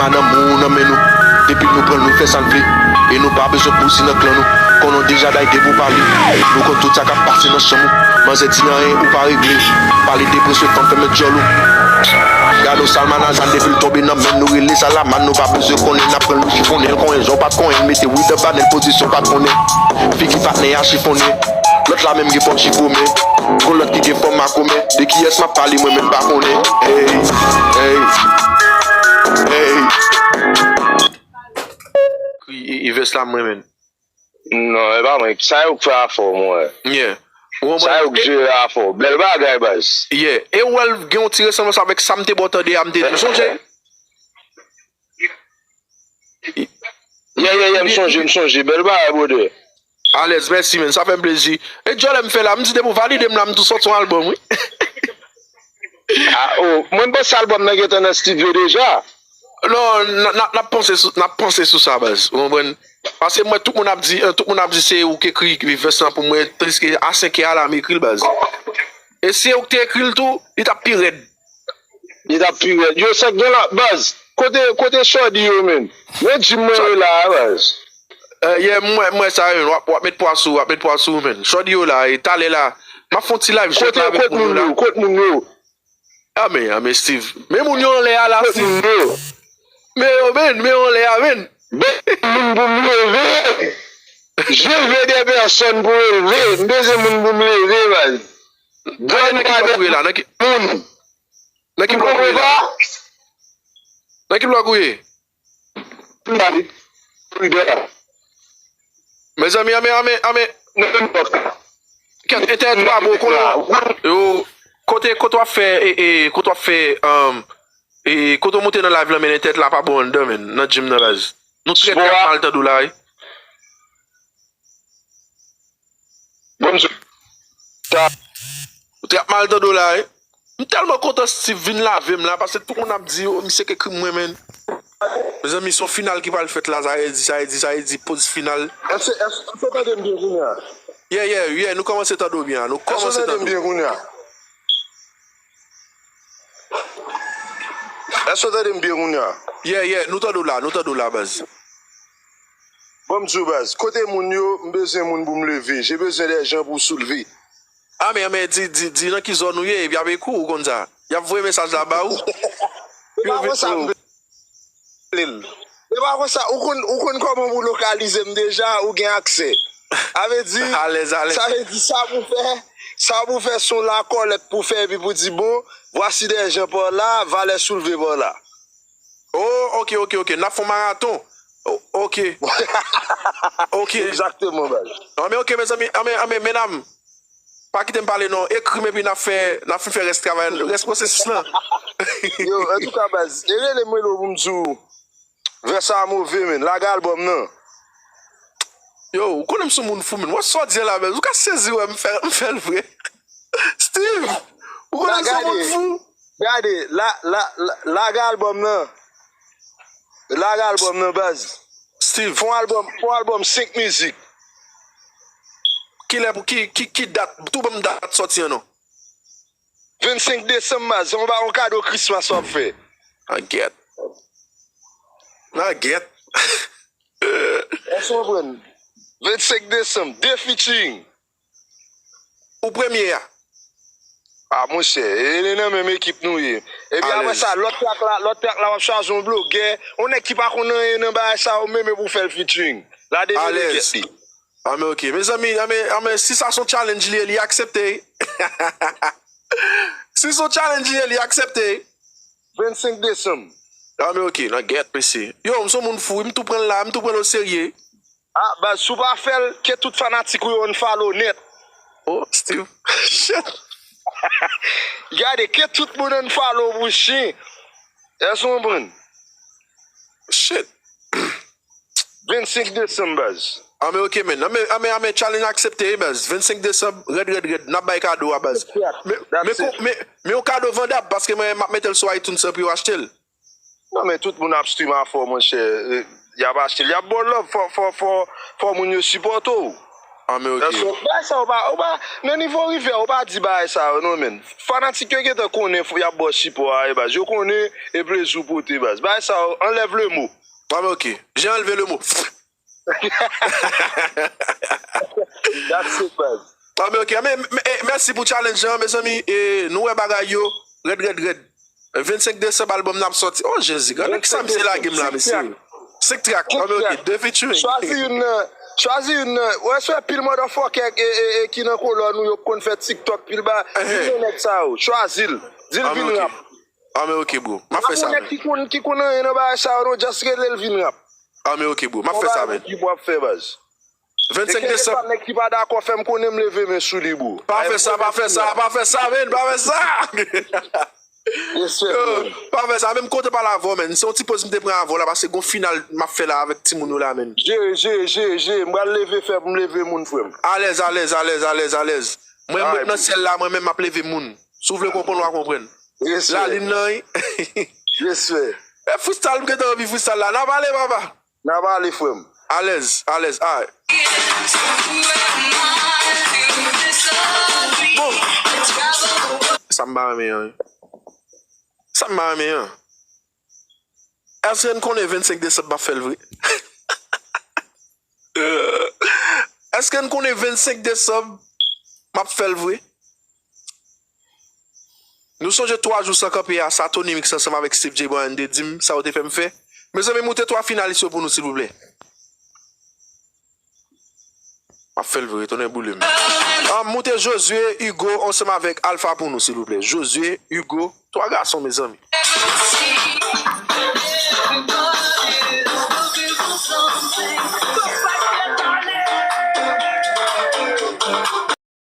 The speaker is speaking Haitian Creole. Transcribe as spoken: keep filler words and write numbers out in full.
Madanm ou nan men nou. Depi nou pran l, nou fè sa n vle. E nou pa bezwen bouzi nan klan nou. Konnen w deja day depi w pale. Nou konn tout sa k ap pase nan chanm ou. Manzè di anyen ou pa regle. Pale de presyon fanm fèmen djòl ou. Gade w Salman Azan depi l tonbe nan men nou rele Salaman nou pa bezwen konnen n ap pran l nou chifonnen l konyen jan w pa t konyen l mete wid anba nen l pozisyon pa t konnen. Figi patnè a chifonnen. Lòt la menm gen fòm chifo men gon lòt ki gen fòm makomè. De kiyès m ap pale mwen menm pa konnen. Ey, ey, ey. Ivès la mwen menm. Non, e pa mwen. Sa yo k fè afè w mwen. Yeah. Ou konprann? Sa yo k jere afè w. Bèl bagay baz. Yeah. E ou wè l gen yon ti resanblans avèk sa m te ba w tande a m te di w sonje? Yeah, yeah, yeah, m sonje, m sonje. Bèl bagay, brother. Alèz, mèsi, menn. Sa fè m plezi. E djòlè m fè la, m di depi w valide m la, m tou sòti yon albòm, wi. Ah, oh, mwen m panse albòm nan gentan nan estidyo deja. Non, n ap panse sou, n ap panse sou sa, baz. Ou konprann? Paske mwen, tout moun ap di, tout moun ap di se ou k ekri vès lan pou mwen, tandiske a senkè a la m ekri l, baz. E si se ou k te ekri l tou, li t ap pi rèd. Li t ap pi rèd. Yo, sa k gen la, baz. Kote, kote Shordy yo, menn? Yon djim mwen ye la, baz. Yeah, m wè, m wè sa, menn. W ap, w ap met pwa sou, w ap met pwa sou, menn. Shordy yo la, e talè la. M ap fè yon ti live jwèt la avèk moun yo la. Kot moun yo? Kot moun yo? Anmè, anmè, Steve. Men moun yo anlè a la, Steve. Kot moun yo? Men yo, menn, men yo anlè a, menn. Bezwen moun pou m leve. Je veux des personnes pou m leve. M bezwen moun pou m leve, baz. Gade nan ki blòk ou ye la, nan ki moun. Nan ki blòk ou ye la? Nan ki blòk ou ye? Mezanmi, anmè, anmè, anmè. Kèt, entènèt pa bon, konnen. Yo, kote, kote w ap fè, e, e, kote w ap fè, um, e, kote w moute nan live lan, men entènèt la pa bon anndan, menn, nan djim nan, baz. Nou trè, trè mal tande w la, wi. Bon, m sou. Sa. Ou trè mal tande w la, wi. M tèlman kontan Steve vin lave m la, paske tout moun ap di, oh, misye k ekri m mwen, menn. Mezanmi, se yon final ki pral fèt la, sa vle di, sa vle di, sa vle di, poz final. Èske, èske, èske w tande m byen kounye a? Yeah, yeah, yeah, nou kòmanse tande w byen la, nou kòmanse tande w. Èske w tande m byen kounye a? Èske w tande m byen kounye a? Yeah, yeah, nou tande w la, nou tande w la, baz. Bon, m di w, baz, kote moun yo, m bezwen moun pou m leve. Je bezwen de jan pou soulve. Anmè, anmè, di, di, di nan ki zòn ou ye, epi avèk ou, ou konn sa. Y ap voye mesaj la ba ou. E pa konsa m rele l. E pa konsa, ou konn, ou konn kòman pou lokalize m deja, ou gen aksè. Sa vle di, sa vle di sa pou fè, sa pou fè se yon lakòlèt pou fè, epi pou di, bon, voici des gens par là, valè soulve par là. Oh, ok, ok, ok. N ap fè yon maraton. Oh, ok. Ok. Egzakteman, baz. Anmè, ok, mezanmi. Anmè, anmè, medam. Pa kite m pale, non. Ekri m epi n ap fè, n ap fin fè rès travay, rès pwosesis lan. Yo, antouka, baz. E rele m, rele w pou m di w. Vè sa a move, menn. Lage albòm nan. Yo, ou konnen m se yon moun fou, menn. Wè sa w di a la, baz. Ou ka sezi wè m fè, m fè l vre. Steve, ou konnen m se yon moun fou. Gade, la, la, la, lage albòm nan. Lage albòm nan, baz. Steve. Fè yon albòm, fè yon albòm senk mizik. Kilè pou, ki, ki, ki dat, tou ban m dat sòti an non. Vennsenk desanm, baz, se yon ba yon kado Christmas w ap fè. Nan gèt. Nan gèt. Èske w konprann? Vennsenk desanm, de featuring. Ou premye a. Ah, monchè, e, e nan menm ekip nou ye. Epi apre sa, lòt trak la, lòt trak la, w ap chwazi yon blogè, yon nèg ki pa konn anyen nan bagay sa yo menm epi w fè l featuring. La devlope tèt li. Anmè, ok. Mezanmi, anmè, anmè, si sa se yon challenge li ye, li aksepte. Si se yon challenge li ye, li aksepte. Vennsenk desanm. Anmè, ok, nan gèt, mesye. Yo, m se yon moun fou, wi, m tou pran l la, m tou pran l oserye. Ah, baz, si w pa fè l, ke tout fanatik ou yo unfollow nèt. Oh, Steve. Shit. Gade, ke tout moun unfollow pou chen. Èske w konprann? Shit. Vennsenk desanm, baz. Anmè, ok, menn. Anmè, anmè, anmè, challenge aksepte, wi, baz. Vennsenk desanm, rèd, rèd, rèd. N ap bay kado a, baz. Men, men, men, men yon kado vandab, paske mwen, m ap mete l sou iTunes epi yo achte l. Non, men tout moun ap stream afè w, monchè. Y ap achte l. Y ap ba w love. Fò, fò, fò, fò moun yo sipòte w. An men ok. Bagay sa ou pa, ou pa, nan nivo rivyè, ou pa di bagay sa yo non, men. Fanatik yo gentan konnen y ap ba w sipò a, e baz. Yo konnen e plezi w pote, baz. Bagay sa yo, anlèv le mo. An men ok. J'ai enlevé le mot. That's it, baz. An men ok. Men, men, eh, mèsi pou challenge lan, mezanmi. E nou wè bagay yo. Rèd, rèd, rèd. Vennsenk desanm, albòm nan ap sòti. Oh, Jezi, gade kisa misye lage m la, mesye. Senk trak. An men ok, de featuring. Chwazi youn nan, chwazi youn nan. Ou wè se pil motherfucker e, e, e, ki nan kolòn ou yo konn fè TikTok, pil ba. Youn nan nèg sa yo. Chwazi l. Di l vin rap. An men ok, bro. M ap fè sa, men. Ki konn, ki konn anyen nan bagay sa yo, non, just rele l vin rap. An men ok, bro. M ap fè sa, men. Ki w ap fè, baz. Vennsenk desanm. Nèg ki pa dakò, fè m konnen m leve men sou li, bro. Pa fè sa, pa fè sa, pa fè sa, men, pa fè sa. Respè, frè m. Pa fè sa, menm kote pale avè w, men. Se yon ti poz m te pran avè w la, paske gon final m ap fè la avèk timoun yo la, men. Jere, jere, jere, jere. M pral leve fè pou m leve moun, frè m. Alèz, alèz, alèz, alèz, alèz. Mwen, mwen nan syèl la, mwen menm m ap leve moun. Si w vle konprann, w a konprann. Respè. Lalin nan, wi. Respè. E freestyle, m gentan anvi freestyle la. N a pale, papa. N a pale, frè m. Alèz, alèz, ay. Bon. Sa m pa renmen an, wi. Sa m pa renmen an. Èske n konnen vennsenk desanm m ap fè l vre? Èske n konnen vennsenk desanm m ap fè l vre? Nou sonje twa jou san kanpe a, sa Tony Mix ansanm avèk Steve J Bryan te di m, sa yo te fè m fè. Mezanmi, moute twa finalis yo pou nou, silvouplè. M ap fè l vre, tonnè boule m. Ah, moute Josué Hugo ansanm avèk Alpha pou nou, silvouplè. Josué Hugo, twa gason, mezanmi.